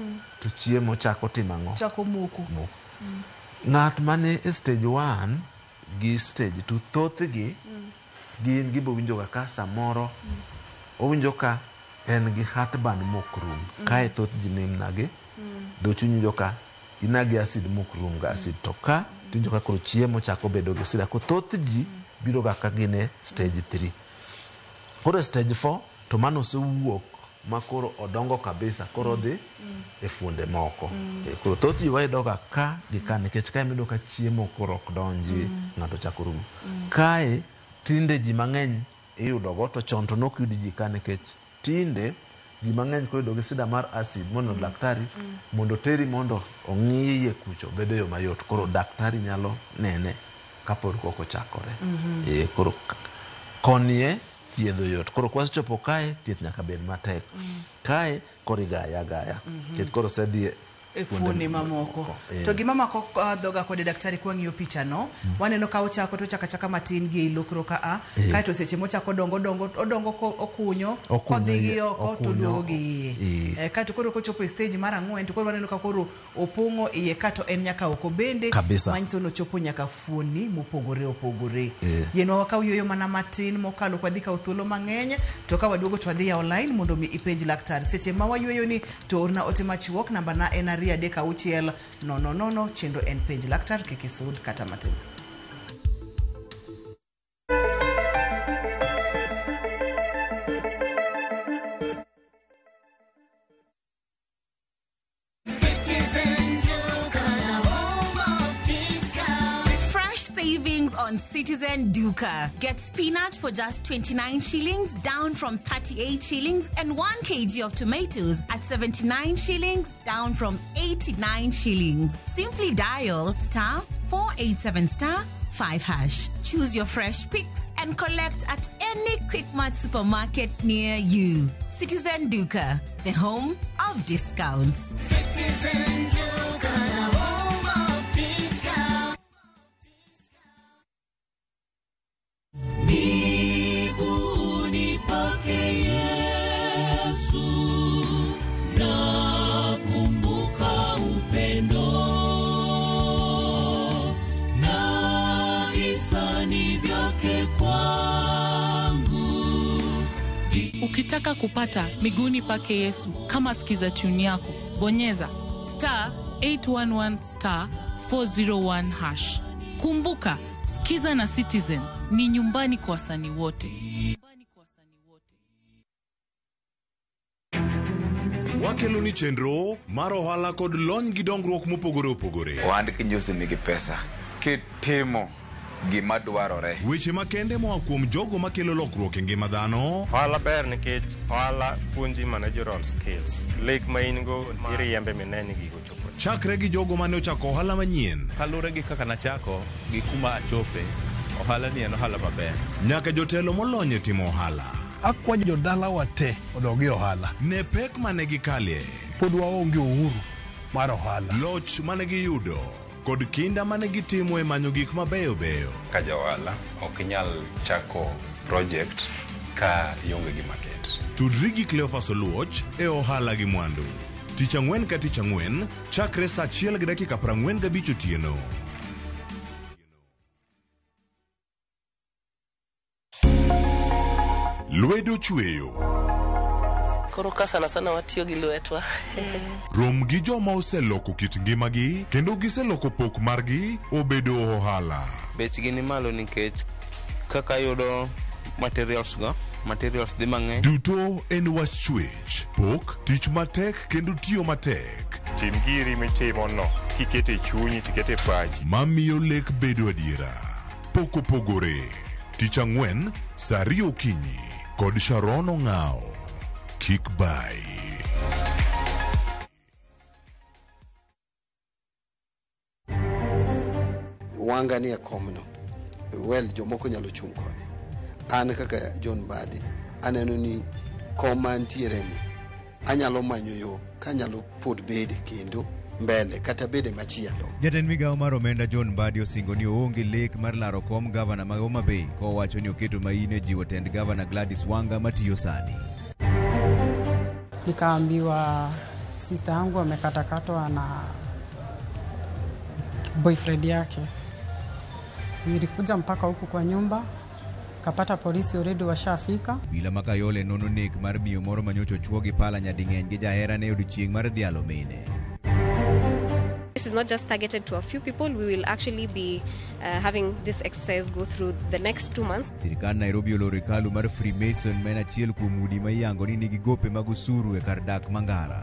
to chiemo chako timo ang'o? Chako moko. Moko. Ng'at mane e stage 1 gi stage 2 thothgi gin gibo winjo ga ka samoro owinjo ka en gi heartburn mok rum. Kae thoth ji nimnagi, dho chuny winjo ka inagi acid mok rum ga acid to ka tiwinjo ka koro chiemo chako bedo gi sida. Ko thoth ji biro ga ka gin e stage 3. Koro e stage 4 to mano osewuok ma koro odongo kabisa, koro odhi e fuonde moko. Koro thoth ji wayudo ga ka gi ka, nikech kae miyudo ka chiemo koro ok donji, ng'ato chako rumo. Kae tinde ji mang'eny iyudo go, to chon to nok yud ji ka, nikech tinde ji mang'eny koyudo gi shida mar acid mondo daktari mondo teri mondo ong'i iye kucho bedo yo mayot. Koro daktari nyalo nene kapod kok ochakore. Koro konie thiedho yot. Koro kwasechopo kae, thieth nyaka bed matek. Kae koro igaya agaya nikech koro osedhi e fuoni mamoko. To gima mako dhoga kode, daktari, kwang'iyo picha no, waneno ka ochako to ochako achaka matin gi ei lokro ka a, kaeto seche mochako dongo dongo odongo ko okunyo Okunyo kodhi gi iye, oko to okunyo duogo gi iye. Kaeto koro kochopo e stage mar 4 to koro waneno ka koro opong'o iye ka to en nyaka oko bende. Kabisa. Manyiso ni ochopo nyaka fuoni mopogore opogore. Yienwa wakaw yueyo mana matin mokalo kwadhi kawo thuolo mang'eny, to ka waduogo to wadhi yawo line mondo mi ipenj laktar. Seche ma wayueyo ni to orna ote machuok, namba na en 236 000. Chenro en Penj Laktar, kik isud kata matin. Citizen Duka, the home of discount. Fresh savings on Citizen Duka. Get spinach for just 29 shillings, down from 38 shillings, and 1 kg of tomatoes at 79 shillings, down from 89 shillings. Simply dial star 487 star 5 hash. Choose your fresh picks and collect at any Quickmart supermarket near you. Citizen Duka, the home of discounts. Citizen Duka, the home of discount. Miguuni pake Yesu nakumbuka upendo na hisani vyake kwangu. Ukitaka kupata miguuni pake Yesu kama skiza tune yako, bonyeza star 811 star 401 hash. Kumbuka, Skiza na Citizen ni nyumbani kwa wasanii wote. Wakelo ni chenro mar ohala kod lony gi dongruok mopogore opogore. Ohand kinjusi nigi pesa kitimo gima dwarore. Weche makende moa kuom jogo makelo lokruok e ngima dhano. Ohala ber nikech ohala puonji managerial skills. Lek ma in go iriembe mine ni gigo chopo. Chakre gi jogo mane ochako ohala manyien. Kaluwore gi kaka nachako gi kuma achope, ohala ni en ohala maber. Nyaka jotelo molony e timo ohala. Akwayo jodalawa te odog e ohala. Ne pek mane gikalie. Pod waonge uhuru mar ohala. Loch mane giyudo kod kinda mane gitimo e manyo gik mabeyo beyo. Ka ja ohala ok inyal chako project ka ionge gi market. Tudri gi Cleophas Oluoch e Ohala gi Mwandu. Tich ang'wen ka tich ang'wen, chakre saa 1:45 otieno. Lwedo chweyo. Koro ka sana sana watiyo gi lwetwa. Rom gi joma oseloko kit ngimagi kendo giseloko pok margi obedo ohala. Bechgi ni malo nikech kaka yudo materials go, materials dhi mang'eny. Duto en wach chwech, pok, tich matek kendo tiyo matek. Tim giri mitimo no kikete chunyi tikete pachi. Mamiyo lek bedo adiera. Pok opogore. Tich ang'wen, saa 2 okinyi kod Sharon Ong'ao. Kik bai. Wanga ni e komno, well, jomoko nyalo chung' kode. An kaka John Mbadi aneno ni kom mantiere ni anyalo manyo yo kanyalo pod bede kendo mbele kata bede machielo. Jatend migawo mar omenda John Mbadi osingo ni oonge lek mar laro kom gavana ma Homa Bay, kowacho ni oketo maino e jiwo tend gavana Gladys Wanga matiyo sani. Nikaambiwa sister yangu amekatakatwa na boyfriend yake. Nilikuja mpaka huku kwa nyumba, kapata polisi already washafika. Bila Makayole nono nek mar miyo moro manyocha ochuo gi pala nyading'eny gi jaherane e odiechieng' mar dhialo mine. this is not just targeted to a few people. We will actually be having this exercise go through the next 2 months. Sirikand Nairobi oloro hekalu mar Freemason ma en achiel kuom udi ma iyango ni nigi gope mag osuru e kar dak Mangara.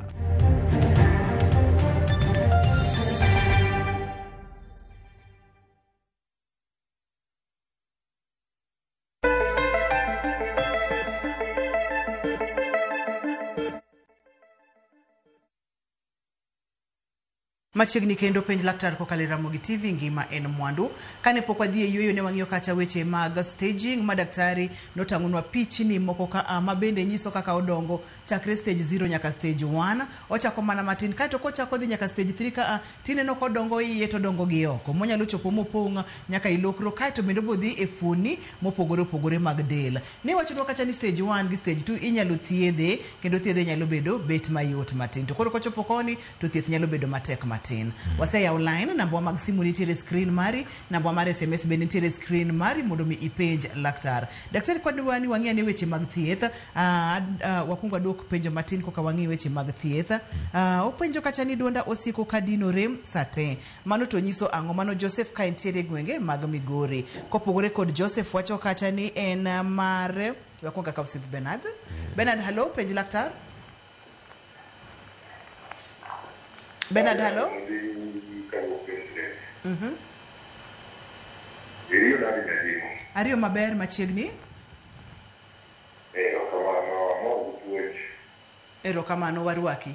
Machiegni kendo penj laktar kokalo e Ramogi TV ngima en mwandu. Kane pok wadhi e yueyo ne wang'iyo kacha weche mag staging ma daktari notang'onwa pichni moko ka a ma bende nyiso kaka odongo chakre stage 0 nyaka stage 1. Ochako mana matin kaeto kochako dhi nyaka stage 3 ka a tineno kodongo iye to odongo gi oko monyalo chopo mopong' nyaka ilokro kaeto bende obodhi e fuoni mopogore opogore mag del. Ne wachonwa kacha ni stage 1 gi stage 2 inyalo thiedhe kendo thiedhe nyalo bedo bet mayot matin. To koro kochopo koni to thieth nyalo bedo matek matin. Waseyawo line, namba mag simu nitiere e screen mari, namba mar SMS bende nitiere e screen mari mondo mi ipenj laktar. Daktari kwadwa ni wang'i ane weche mag thieth, wakwongo aduok penjo matin koka wang'i weche mag thieth. Openjo kacha ni duonda osiko ka dinore sate. Mano to nyiso ang'o? Mano Joseph ka entiere e gwenge mag Migori. Kopogore kod Joseph wacho kacha ni en mar wakwongo akaw simb Bernard. Bernard, hello, penj laktar. Bernard, hello. Ariyo maber machiegni. Erokamano, amor gi puonj. Erokamano warwaki.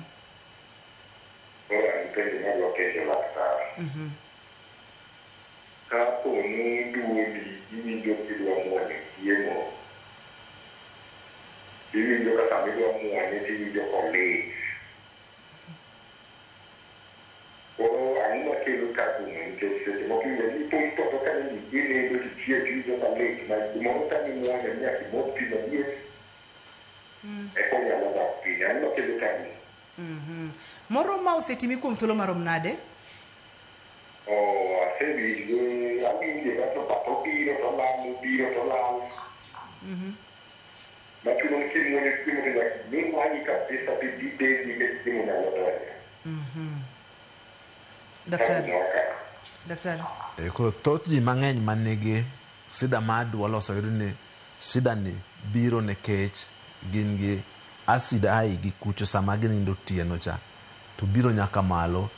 Koro an penjo madwa penjo laktar. Kapo ni duondi iwinjo kidwa muonyo chiemo, iwinjo ka sama idwa muonye tiwinjo kolit. Koro ang'o makelo tabuno nikech seche moko iwinjo ni ipo itoto ka ni inindo tichiew tiwinjo malit ma gimoro tami muonyo ni nyaka imodh pi maliet eka onyalo dok piny. Ang'o makelo tabuno? Moro ma osetimi kuom thuolo marom nade? Oh, asewinje, awinje ga to but obiro to lal, obiro to lal. Machuno ni kimuonyo chiemo to nyaka imi wang'i kabisa bibed nikech chiemo nyalo donjo. Daktari. Tabu ka. Daktari. E, koro thoth ji mang'eny manigi sida mar duol oseyud ni sida ni biro nikech gin gi acid a igi kucho sama ginindo otieno cha to biro nyaka malo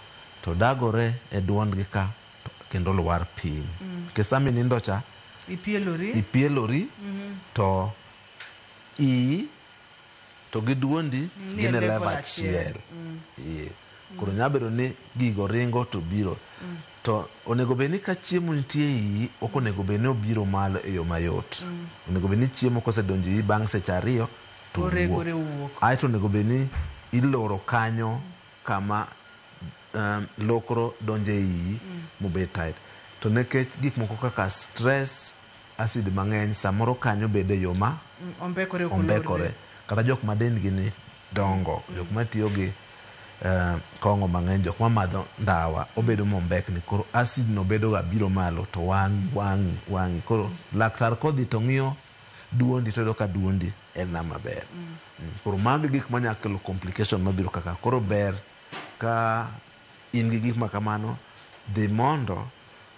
to dagore e duondgi ka to kendo lwar piny. Nikech sama inindo cha Ipielori. ipielori to iyi to gi duondi Ni e gin e level level achiel. achiel. Ee. Koro nyalo bedo ni gigo ringo to biro. To onego bed ni ka chiemo nitie e iyi, ok onego bed ni obiro malo e yo mayot. Onego bed ni chiemo kosedonjo e iyi bang' seche 2 to Oregore wuok. owuok. Aeto onego bed ni iloro kanyo kama lokro donjo e iyi mobed tight. To nikech gik moko kaka stress, acid mang'eny, samoro kanyo bedo e yo ma Ombekore ok ombekore. olorre. Kata jok ma dendgi ni dongo, jok matiyo gi kong'o mang'eny, jok mamadho ndawa, obedo mombekni. Koro acid no bedo ga biro malo to wang'i, wang'i, wang'i. Koro laktar kodhi to ng'iyo duondi to yudo ka duondi en nama ber. Koro mago gik manyalo kelo complication mabiro kaka. Koro ber ka in gi gik ma kamano, dhi mondo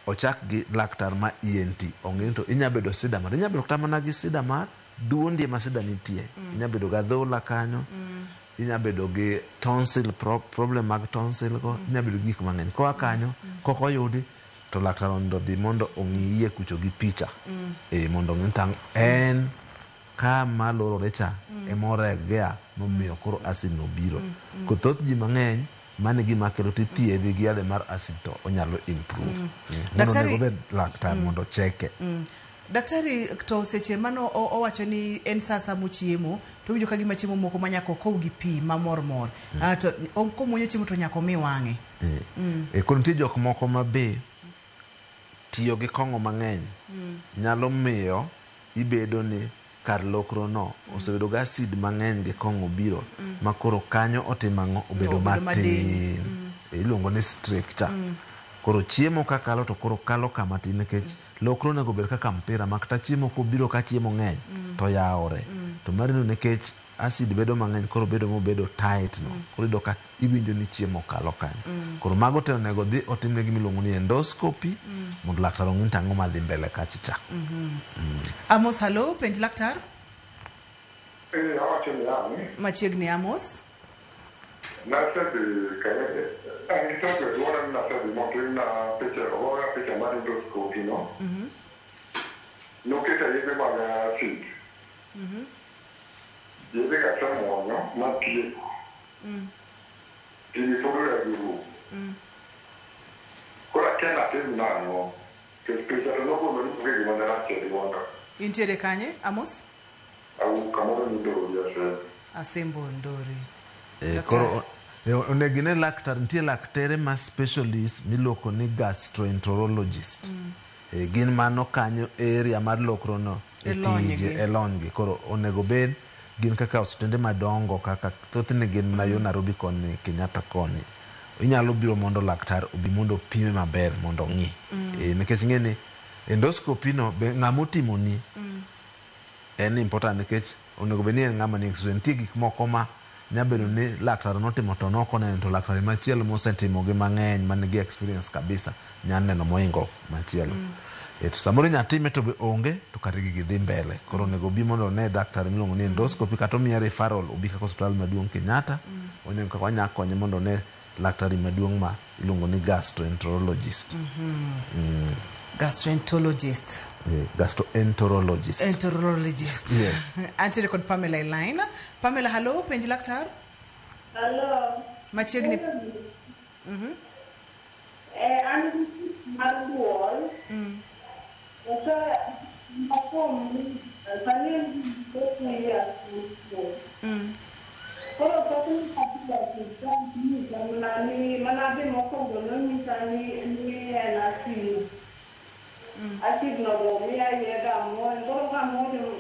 ochak gi laktar ma ENT ong'e ni to inya bedo sida mar inya bedo kata mana gi sida mar duondi ema sida nitie. Inya bedo gi adhola kanyo, inya bedo gi tonsil problem mag tonsil go, inya bedo gi gik mang'eny. Koa kanyo, kok oyudi to laktar ondo dhi mondo ong'i iye kucho gi picha. E, mondo ong'i ni tang' en kama lorore cha ema oregea momiyo koro acid no biro. Ko thoth ji mang'eny mano e gima kelo tithiedhi gi yadhe mar acid to onyalo improve. Mondo Daktari- onego obed laktar mondo cheke. Daktari to seche mano owacho ni en sa asaya mochiemo to owinjo ka gima chiemo moko ma nyaka okow gi pi mamor mor. To komuonyo chiemo to nyaka omi wang'e. E, koro nitie jok moko ma be tiyo gi kong'o mang'eny nyalo miyo ibedo ni kar lokro no osebedo gi acid mang'eny gi kong'o biro ma koro kanyo otimo ang'o obedo Obedo madiny. matin. Iluongo ni stricture. Koro chiemo ka kalo to koro kalo kama tin nikech lokro onego bed kaka mpira ma kata chiemo kobiro ka chiemo ng'eny to yawore. To marino nikech acid bedo mang'eny koro bedo mobedo tight no. Koro iyudo ka iwinjo ni chiemo kalo kanyo. Koro mago te onego dhi otimne gima iluongo ni endoscopy mondo laktar ong'i ni tang'o madhi mbele kacha cha. Amos, hello, penj laktar. Awacho ni ang' Machiegni Amos. Nasedhi kanye an gi tabu e duonda ni nasedhi motimna picha ogoya picha mar endoscopy no. Noketa yedhe mag acid. Yedhe ga asemuonyo matieko. Gini pod orego rumo. Koro akia ni atim nang'o. Nikech picha to nogolo ni onge gima ne rach e duonda. Intiere kanye, Amos? Awuok kamoro ni Ndori Asembo. Asembo Ndori. Koro onego ine laktar, nitie laktere ma specialist miluongo ni gastroenterologist. Gin mano kanyo area mar lokrono E lony tije gi. e lony gi. Koro onego bed gin kaka osiptende madongo kaka thothne gin mana yo Nairobi koni, Kenyatta koni. Inyalo biro mondo laktar obi mondo opime maber mondo ong'i. Nikech ing'e ni endoscopy no be ng'ama otimoni en important nikech onego bed ni en ng'ama ni experience. Nitie gik moko ma nya bedo ni laktar notimo to nok oneno to laktar machielo mosetimo gi mang'eny man gi experience kabisa nya neno moingo machielo. To samoro inya time to be onge to kare gigi dhi mbele. Koro onego bi mondo one daktar miluongo ni endoscopy kata omiye referral obi kaka osiptal maduong' Kenyatta. Oneno kaka wanya konye mondo one laktari maduong' ma iluongo ni gastroenterologist. Gastroenterologist. Gastroenterologist. Enterologist. Yeah. Antiere kod Pamela e line. Pamela, hello, penj laktar. Hello. Machiegni. An gi tich mar duol. Ose makuom sani en gi 3 years. Koro thothne kapidho osiptal inyisa mana ni mana dhi mokwongo nonyisa ni en acid. Acid no be omiya yedhe amuonyo. Koro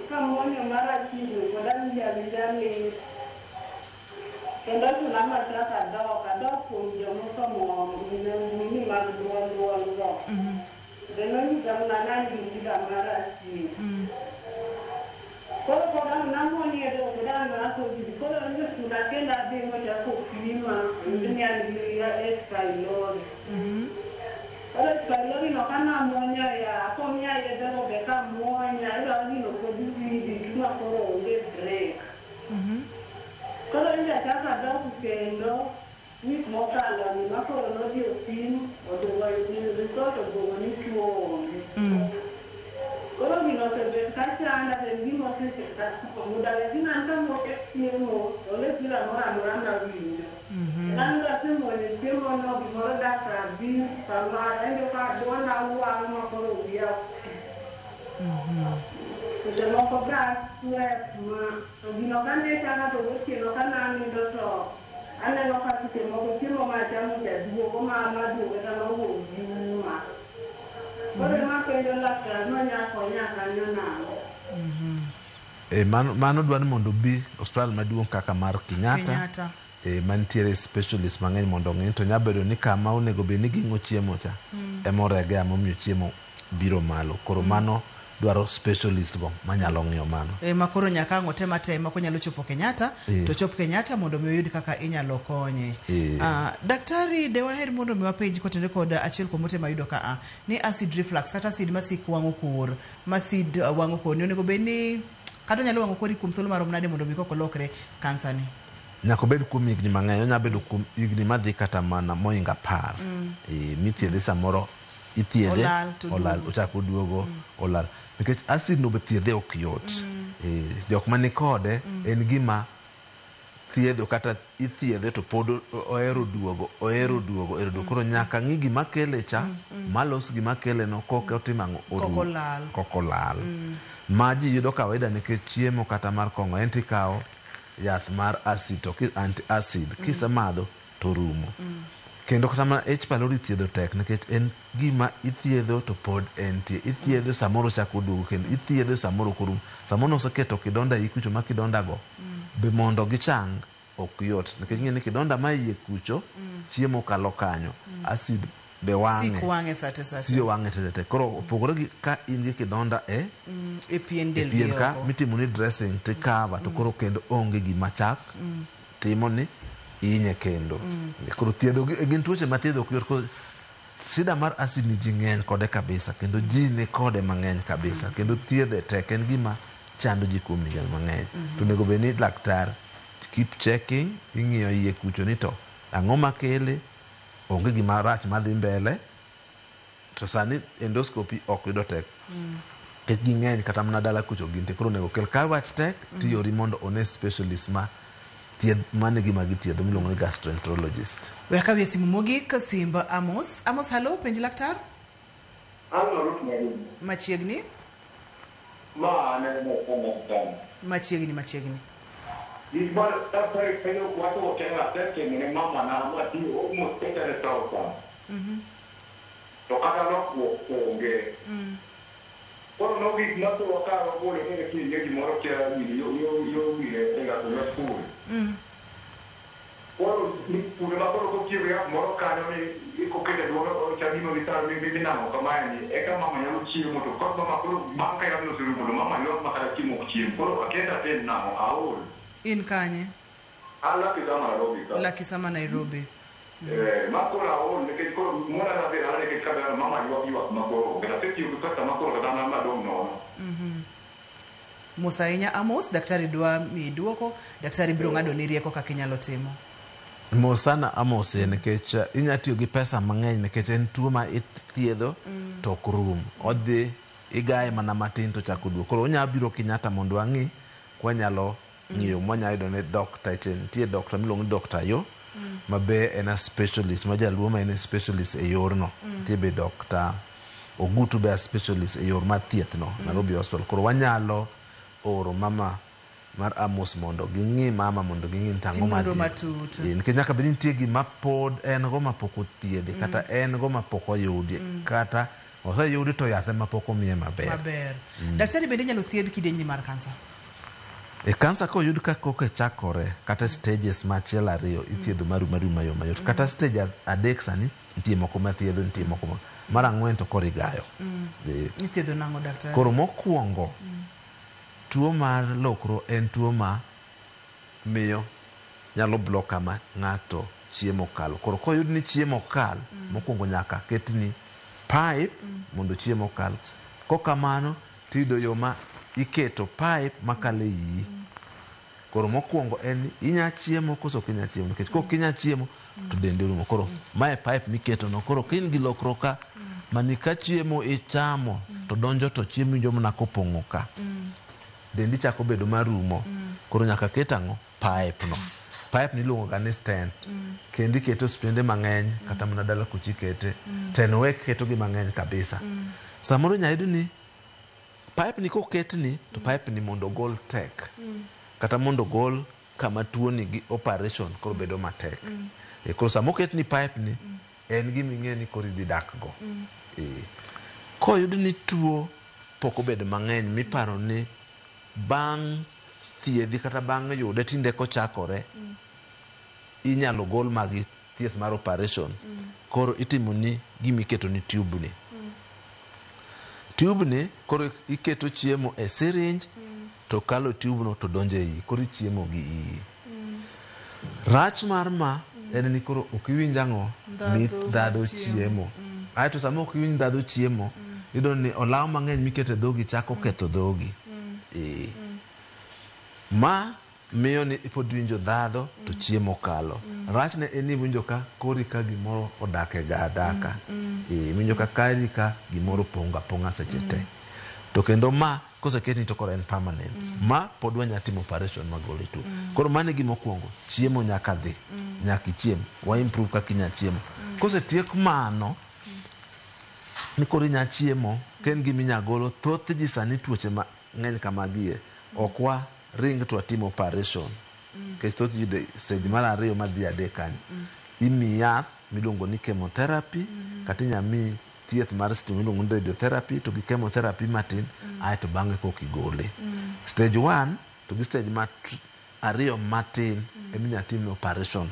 kamuonyo mar acid no pod awinjo awinja lit. Kendo chuna machak adok kuom jomosomo nini mag duol duol go. Be nonyisa mana ni an gi shida mar acid. Koro pod ang' namuonyo yedhe go pod ang' nakoji. Koro nochuna kendo adhi mochak opima oyud ni an gi H pylori. Koro H pylori no kanamuonyo yath, komiya yedhe go be kamuonya, iyudo ka gino pod winji ma koro onge break. Koro nyocha achako adok kendo week mokalo ni ma koro nodhi opim oduogo result oduogo ni tuo onge. Koro gino osebet ka chanda to en gima osebet muda lakini an kamuonyo chiemo to onge shida moro amora mawinjo. An kasemuonyo chiemo no gimoro dakika 5 kama awinjo ka duonda wang' ma koro wiya seche moko be asweat ma to gino kane chaka to gotieno kananindo to aneno ka seche moko chiemo ma achamo cha duogo ma maduogo kata mawuok gi uma. Koro ema apenjo laktar ni onya konya kanyo nang'o. Mano dwa ni mondo obi osiptal maduong' kaka mar Kenyatta. Kenyatta. Mantiere specialist mang'eny mondo ong'i to nya bedo ni kama onego bed ni ging'o chiemo cha ema orege emomiyo chiemo biro malo. Koro mano dwaro specialist go manyalo ng'iyo mano. Ma koro nyaka ang' otem atema konyalo chopo Kenyatta to chop Kenyatta mondo mi oyud kaka inyalo konye. Daktari de waher mondo mi wapenj kotenore kod achiel kuom ote mayudo ka a ni acid reflux kata acid masik wang'o kor macid wang'o kor ni onego bed ni kata onyalo wang'o kori kuom thuolo marom nade mondo mi kok olokre kansa ni. Nyaka obed kuom higni mang'eny, onya bedo kuom higni madhi kata mana mohingo 10. Mithiedhe samoro ithiedhe Olal to olal duogo. ochako oduogo olal nikech acid no be thiedhe ok yot. Jok mani kode en gima thiedho kata ithiedhe to pod ohero duogo ohero duogo ohero duogo. Koro nyaka ng'i gima kele cha malos gima kele no koka otimo ang'o Kok orum. olal. Kok olal. Ma ji yudo kawaida nikech chiemo kata mar kong'o en tikawo yath mar acid to anti acid kisemadho to rumo. Kendo kata mana H pylori thiedho tek nikech en gima ithiedho to pod entie. Ithiedho samoro ochako oduogo kendo ithiedho samoro ok orum. Samoro noseketo kidonda ei kucho ma kidonda go be mondo gichang ok yot nikech ing'e ni kidonda ma iye kucho chiemo kalo kanyo acid be wang'e. Sik wang'e sate sate. Siyo wang'e sate te. Koro opogore gi ka in gi kidonda e E pien e del pien gi ka oko. mitimo ni dressing tikava to koro kendo onge gima chak timo ni inye kendo. Koro thiedho gin tuoche ma thiedho ok yot. Koro shida mar acid ni ji ng'eny kode kabisa kendo ji ni kode mang'eny kabisa kendo thiedhe tek en gima chando ji kuom higni mang'eny. To onego bed ni laktar keep checking ing'iyo iye kucho ni to ang'o makele onge gima rach madhi mbele to sani endoscopy ok yudo tek nikech ging'eny kata mana dala kucho gintie koro onego kel ka wach tek tiyori mondo one specialist ma thiedh mane gima githiedho miluongo ni gastroenterologist. We akawie simu mogik simb Amos. Amos halo penj laktar. Halo, Ruth Mwalimu. Machiegni. Ma aneno kama sana. Machiegni machiegni. Gik ma daktari penjo wacho otenga asetimo ne mama na matiyo almost 800,000. To kata lokruok onge. Koro no gik mathowa ka wagolo ne kinyie gimoro kia gini yo yo yo gine e ng'ato ma skul. Koro ni kinde ma koro kochiwo yath moro kanyo ni kokete duol chal gima gitaro ni minang'o kamae ni eka mama nyalo chiemo to kod mama koro bang' ka yadhno oserumo to mama ywak ma kata chiemo ok chiem. Koro akia tatim nang'o aol. In kanye? An Lucky Sama Nairobi ka. Lucky Sama Nairobi. Ma koro aol nikech koro mona nadhi dala nikech kata mama ywak ywak ma koro onge. Asetiyo gi pesa ma koro kata an madong' nono. Mos ahinya Amos, daktari dwa miyi duoko, daktari biro ng'ado ni rieko kaka inyalo timo. Mos sana Amos nikech inya tiyo gi pesa mang'eny nikech en tuo ma ithiedho to ok rum. Odhi igaye mana matin to chako duogo. Koro onya biro Kenyatta mondo wang'i kwanyalo ng'iyo mwanya yudo ne doctor nitie doctor miluongo ni Dr. Yo ma be en a specialist ma jaluo ma en a specialist e yorno. Nitie be Dr. Ogutu be a specialist e yor mar thieth no Nairobi Hospital. Koro wanyalo oro mama mar Amos mondo ging'i mama mondo ging'i ni tang'o Tim nonro madhi. matut. Nikech nyaka bed ni nitie gima pod en go mapok othiedhi kata en go mapok oyudi kata oseyudi to yath ema pok omiye maber. Maber. Daktari bende inyalo thiedh kidienyni mar kansa? E kansa koyud ka koka chakore kata stages machiel ariyo ithiedho marum aruma mayom mayot. Kata stage adek sani nitie moko mathiedho nitie moko ma mar ang'wen to koro igayo. Ithiedho nang'o daktari? Koro mokwongo tuo mar lokro en tuo ma miyo nyalo block kama ng'ato chiemo kalo. Koro koyud ni chiemo kal, mokwongo nyaka ketni pipe mondo chiemo okal. Kokamano tiyudo yo ma iketo pipe makalo e iyi. Koro mokwongo en ni inya chiemo koso ok inya chiemo nikech kok inya chiemo to dendi rumo. Koro mae pipe miketo no. Koro ka in gi lokro ka mani ka chiemo ichamo to donjo to chiemo iwinjo mana kopong'o ka. Dendi chako bedo marumo. Koro nyaka ket ang'o? Pipe no. Pipe ni iluongo ga ni stent. Kendo ikete osiptende mang'eny kata mana dala kucha ikete. Ten wek keto gi mang'eny kabisa. Samoro inya yud ni pipe ni koketni to pipe ni mondo ogol tek. Kata mondo ogol kama tuo ni gi operation koro bedo matek. Koro sama oketni pipe ni en gima ing'e ni koro idhi dak go. Koyud ni tuo pok obedo mang'eny miparo ni bang' thiedhi kata bang' yude tinde kochakore inyalo gol magi thieth mar operation. Koro itimo ni gima iketo ni tube ni. Tube ni koro iketo chiemo e syringe to kalo tube no to donjo e iyi. Koro ichiemo gi iyi. Rach mar ma en ni koro ok iwinj ang'o Ndhadhu mit mar ndhadhu chiemo. chiemo. Aeto sama ok iwinj ndhadhu chiemo iyudo ni olaw mang'eny miketo e dhogi chako ketho dhogi. Ma miyo ni pod iwinjo ndhadho to chiemo kalo. Rachne en ni iwinjo ka kori ka gimoro odak e ga adaka. Iwinjo ka kari ka gimoro opong' apong'a seche te. To kendo ma koseketni to koro en permanent. Ma pod wanya timo operation magole tuo. Koro mano e gima okwongo, chiemo nyaka dhi. Nyaka ichiem. Wa improve kaka inya chiemo. Kosetiek mano, ni koro inya chiemo, ka en gima inya golo, thoth ji sani tuoche mang'eny kamagie, ok wa ring to watim operation. Nikech thoth ji yudo stage mar ariyo madhi adek kanyo. Imiyi yath miluongo ni chemotherapy, kata inya miyi thieth mar stima miluongo ni radiotherapy to gi chemotherapy matin, aeto bang'e koka igole. Stage 1 to gi stage mar ariyo matin ema inya timne operation.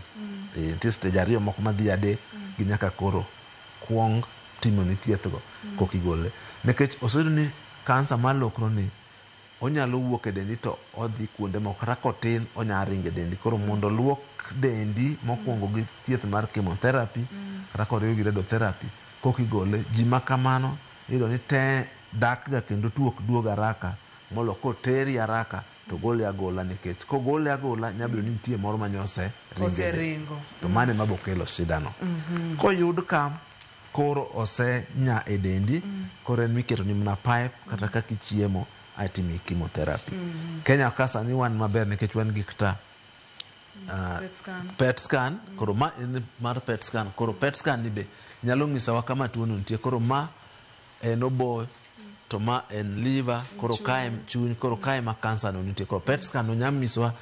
Nitie stage ariyo moko madhi adek gi nyaka koro kwong timoni thiethgo koka igole. Nikech oseyudo ni kansa mar lokro ni onyalo wuok e dendi to odhi kuonde moko kata kotin onya ringo e dendi. Koro mondo luok dendi mokwongo gi thieth mar chemotherapy kata koriw gi radiotherapy koka igole. Ji ma kamano iyudo ni te dak ga kendo tuo ok duog haraka molo koteri haraka to gole agola nikech kogole agola nyalo bedo ni nitie moro mane oseringo e del. Oseringo. To mano ema bokelo shida no. Koyud ka koro osenya e dendi, koro en miketoni mana pipe kata kaka ichiemo aeto imiyi chemotherapy. Kenya ka sani wan maber nikech wan gi kta PET scan. PET scan, koro ma en mar PET scan. Koro PET scan ni be nyalo nyisowa kama tuo no nitie. Koro ma en obo to ma en liver, koro kae chuny, koro kae ma kansa no nitie. Koro PET scan no nyalo nyisowa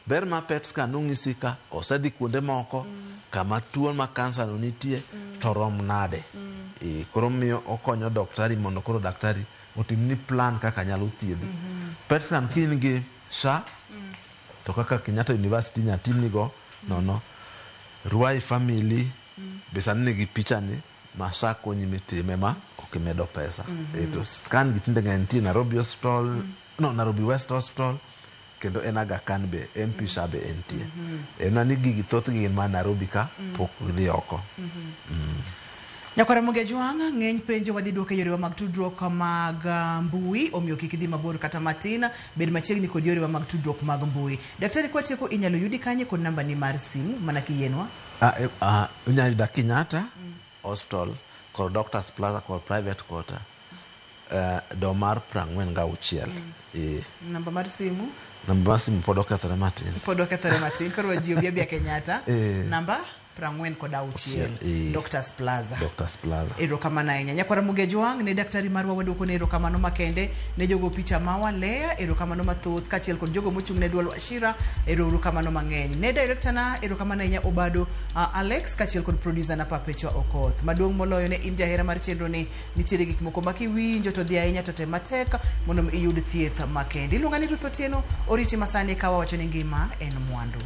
ber ma PET scan nong'isi ka osedhi kuonde moko kama tuo ma kansa no nitie to rom nade. Koro miyo okonyo daktari mondo koro daktari otimni plan kaka nyalo thiedhi. PET scan ka in gi SHA to kaka Kenyatta University nya timnigo nono. Ruai family be sani nigi picha ni ma SHA konyi mitime ma ok imedo pesa. To scan gi tinde ng'eny nitie Nairobi Hospital, no Nairobi West Hospital kendo en Aga Khan be MP SHA be entie. En ni gigi thothgi gin ma Nairobi ka pok gidhi oko. Nyakwara Ramogi Ajwang', ng'eny penjo wadhi duoko e yorewa mag tudruok mag mbui, omiyo kik idhi mabor kata matin, bed machiegni kod yorewa mag tudruok mag mbui. Daktari kwatieko inyalo yudi kanye kod namba ni mar simu mana kiyienwa? Inyalo yuda Kenyatta Hospital kod Doctors Plaza kod private quarter do mar 46. Namba mar simu? Namba mar simu pod okethore matin. Pod okethore matin, koro ji obi abia Kenyatta. Namba 46, Doctors Plaza. Doctors Plaza. Erokamano ahinya. Nyakwara Ramogi Ajwang' ne daktari marwa waduoko ne erokamano makende, ne jogo picha mawa Leya, erokamano mathoth, kaachiel kod jogo mochung' ne duol Wachira, erokamano mang'eny. Ne director na, erokamano ahinya Obado Alex, kaachiel kod producer na Perpetua Okoth. Maduong' moloyo ne in jahera mar chenro ni, nitiere gik moko ma kiwinjo to dhi ahinya to tem matek mondo iyud thieth makende. Iluonga ni Ruth Otieno, oriti masani ka wawacho ni ngima en mwandu.